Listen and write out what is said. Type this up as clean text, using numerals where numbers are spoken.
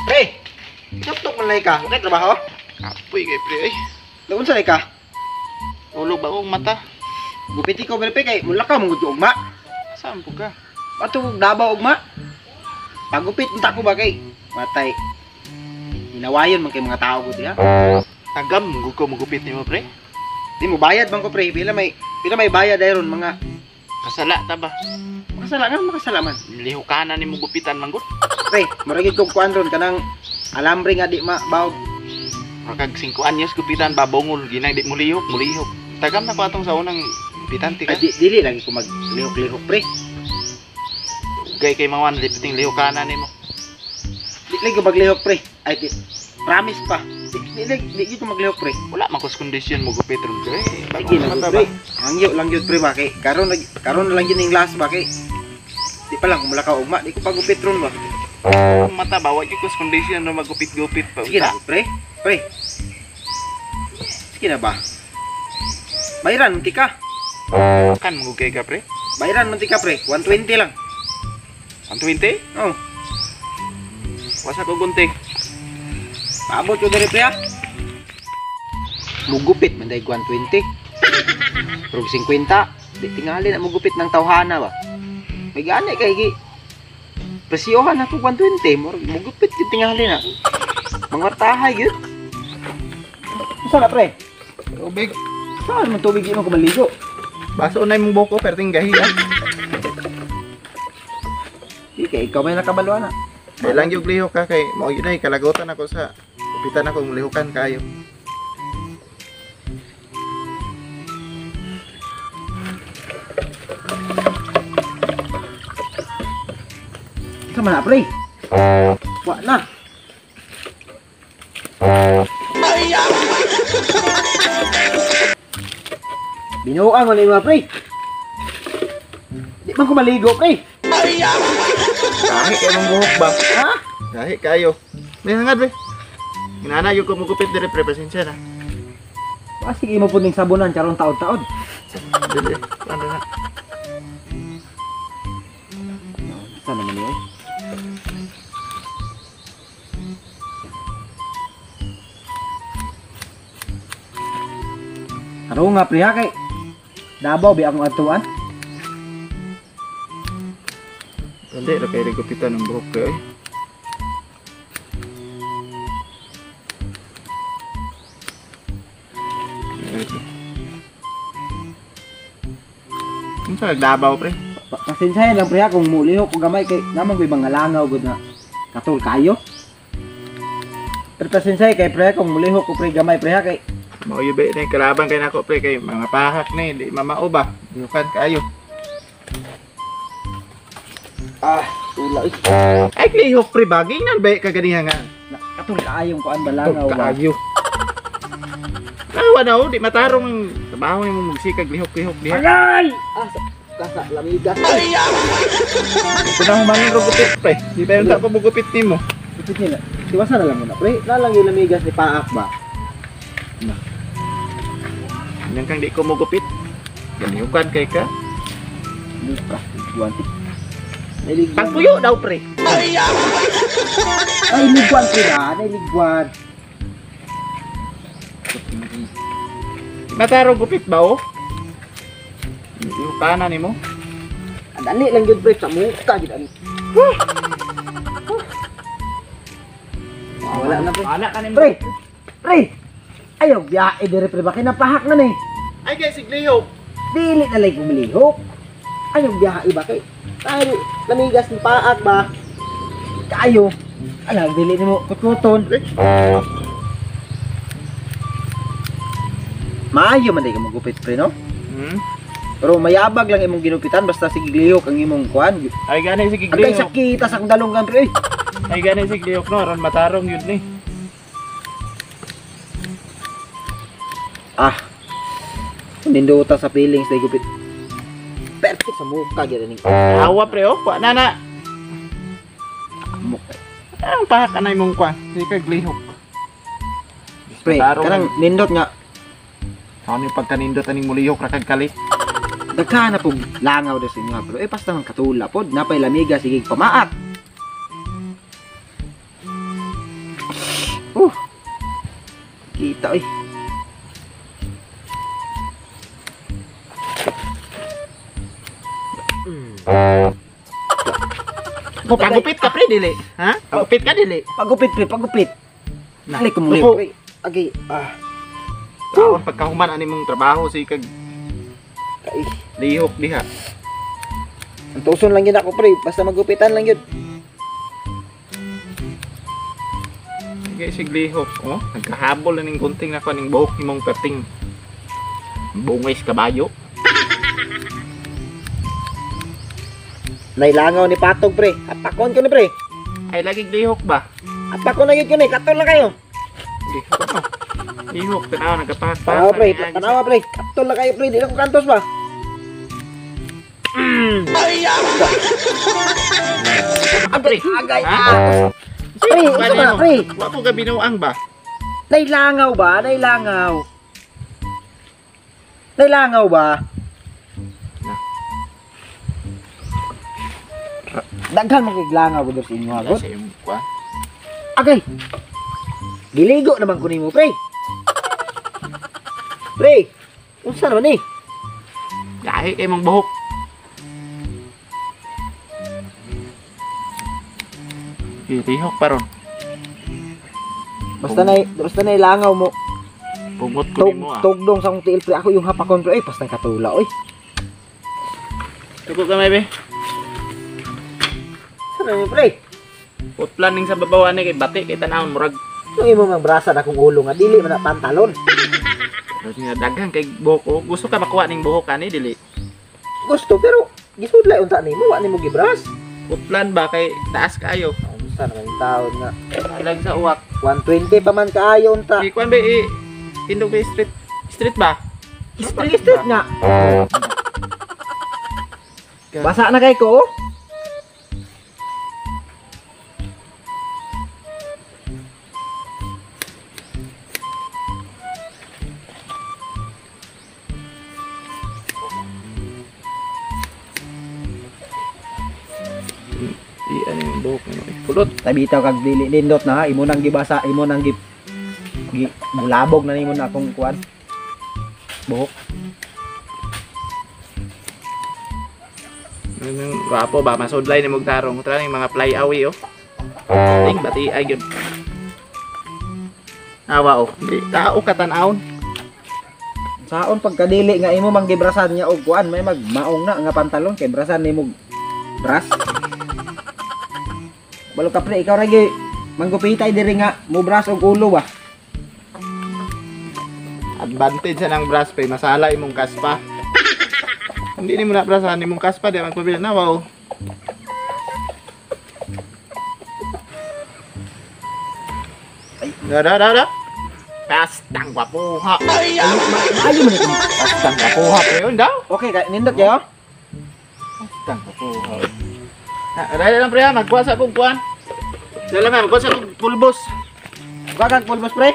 Pre, tuktok man lay ka. Okay trabaho? Kapoy kay pre ay. Naunsa lay ka? Ulog ba akong mata? Gupiti ko pre kay mula ka mong ugma. Saan po ka? Ato kog Davao ugma. Pagupit unta ko ba kay matay. Hinawayon man kay mga tao ko diha. Tagam ko mugupit nimo pre. Di mo bayad man ko pre, pila may bayad ayron mga kasala ta ba? Makasala nga, makasala man. Lihukanan nimo gupitan man gud. Pre, murag kog kuan ron kanang alambre nga di mabawog. Rakag 5 anyos gupitan babongol ginang di mulihok, mulihok. Tagam na ko atong sa unang gupitan ti ka. Ay, dili lagi ko maglihok-lihok pre. Ugay kay mawan lipiting lihukanan nimo. Di lagi ko maglihok pre. Ay di, promise pa. Di ko maglihok pre. Wala man kus kondisyon mo gupit ron pre. Sige na pre. Hangyo lang gyud pre ba kay karon na lang gyud ning last ba kay di pa lang kumula ka ugma, di ko pagupit ron ba. Mata ba wa gyud kus kondisyon no magupit-gupit pa. Sige na pre. Pre. Sige na ba? Bayran man ka. Kan mugay ka pre. Bayran man ka pre, 120 lang. 120? Oh. Wasa ko gunting. Paabot ko diri pre ha. Mugupit man day 120. Pero 50, di tingali na mugupit ng tawhana ba. May gani kay gi. Presyohan ako 120, mugupit gyud tingali na. Mangwartahay gyud. Usa na pre? Tubig. Saan man tubig imo kumaligo? Baso na imong buko perting gahi ha. Di kay ikaw may nakabaluan na. Kay lang yung lihok ka kay mao gyud ay kalagotan ako sa gupitan ako lihukan kayo. Sa man na pre? Wa na. Binuang mo na yung mga pre. Di man ko maligo pre. Kahi kay mong buhok ba? Ha? Kahi kayo. May hangad pre. Ginana yung kumugupit dire pre, pasensya na. Basig imo pud ning sabunan karon taod-taod. Dili, ano na. Sa naman niya? Karon nga pre ha kay Davao bi akong atuan. Dali ra kay gupitan ang buhok pre. Unsa nagdabaw pre? Pasensyahin lang pre ha kung mulihok ko gamay kay naman ko'y mga langaw gud na katol kayo. Pero pasensyahin kay pre kung mulihok ko pre gamay pre ha kay mao gyud ba ni kalaban kay nako pre kay mga pahak ni di mamao ba. Lihukan kayo. Ah, tula eh. Ay lihok pre ba gingnan ba ka ganiha nga. Katol kaayong kuan ba langaw ba. Kaayo. Awa na oh, di matarong ang trabaho nimo magsikag lihok-lihok diha. Agay! Ah, kasa lamigas. Ay! Kunang humanin ro gupit pre. Di ba yung ko mugupit nimo? Gupit nila. Tiwasan na lang muna pre. Lalang yung lamigas ni paak ba. Na. Yang kang di ko mugupit. Ganihukan kay ka. Buka, guwanti. Pagpuyo daw pre. Ay, ligwan pre na. Naligwan. Matarong gupit ba oh? Lihukanan nimo. Dali lang yun pre sa muka gid. Wala na pre. Wala ka nimo. Pre. Pre. Ayaw biyahe dire pre ba kinapahak na ni. Ay kay siglihok. Dili na lang kumilihok. Ayaw biyahe ba kay tayo lamigas ni paak ba. Kayo. Alam dili nimo kutkuton. Maayo man day ka magupit pre no? Hmm. Pero mayabag lang imong ginupitan basta sige lihok ang imong kuan. Ay gani sige Agay lihok. sakita sa akong dalunggan pre. Ay gani sige lihok no aron matarong yun ni. Ah. Nindota sa feelings day gupit. Perfect sa muka gyud ning. Awa pre oh, wa na na. Muka. Ang pahak anay mong kuan. Sige kag lihok. Pre, kanang nindot nga. Ano yung pagkanindot aning mulihok ra kag kalit? Daghan na pong langaw daw sa inyo pero eh basta man katula pod napay lamiga sige pamaak. Gupita oy. Mo pagupit ka pre dili. Ha? Pagupit ka dili. Pagupit pre, pagupit. Na. Dali ko muli. Tuko. Pre. Agay, ah. Taon pagkahuman ani mong trabaho si kag Kay. lihok diha. Ang tuson lang yun ako pre, basta magupitan lang yun. Sige sig lihok, oh. Nagkahabol na ning gunting nako ning buhok nimong perting. Bungay sa kabayo. Nailangaw ni Patog pre. Apakon ko ni pre. Ay lagi lihok ba? Apakon na yun ko ni, katol na kayo. Lihok ano? Lihok tanaw nagkapak. Tanawa pre, tanawa pre. Katol na kayo pre, di na ko kantos ba? Ah, pre. Agay, Ha? ah. Pre, unsa ba pre? Wa ko ka binuang ba? Nailangaw ba? Nailangaw. Nailangaw ba? Na. Daghan man kay langaw gud sa inyo Wala agad. sa imong kuan. Agay. Giligo naman ko nimo pre. Pre, unsa naman ni? Gahi kay mong buhok. Lihok pa ron. Basta na ilangaw mo. Pungot ko Tug, nimo ah. tugdong sa akong tiil pre ako yung hapakon pre. Ay, basta katula oy. Tuko ka may be. Sa ni pre? Putlan ning sa babaw ani kay bati kay tanawon murag Yung imo mang brasa na akong ulo nga dili man na pantalon. Pero nga daghan kay buhok oh. Gusto ka makuha ning buhok ani dili. Gusto pero gisudlay unta nimo wa nimo gibras. Putlan ba kay taas kaayo. Unsa naman yung taon nga. Ilang sa uwak. 120 pa man kaayo unta. Di kuan ba eh, tindog ba street street ba? Street, street nga. Basa na kay ko. oh. Di ano yung buhok mo eh. Pulot. Tabitaw kag dili nindot na ha, imo nang gibasa, imo nang gi, gi bulabog na nimo na akong kuan. Buhok. Anong gwapo ba masudlay ni tarong tra ning mga fly away oh. Ting bati ay gyud. Awa oh. Di tao ka tan-awon. Saon pagkadili nga imo mang gibrasan niya og kuan, may magmaong na nga pantalon kay brasan nimo bras. Balo ka pre, ikaw ra gi manggupitay diri nga mo bras og ulo ba. Advantage sa nang brush pay masala imong kaspa. Hindi nimo na brasahan imong kaspa di magpabila na wow. Ay, da da da da. Bastang gwapuha. Maayo man ito. Bastang gwapuha pre yun daw. Okay, kay nindot kayo. Bastang gwapuha. Ah, dali lang pre ha, magkuha sa akong kuan. Dali lang magkuha sa akong pulbos. Kuha kag pulbos pre.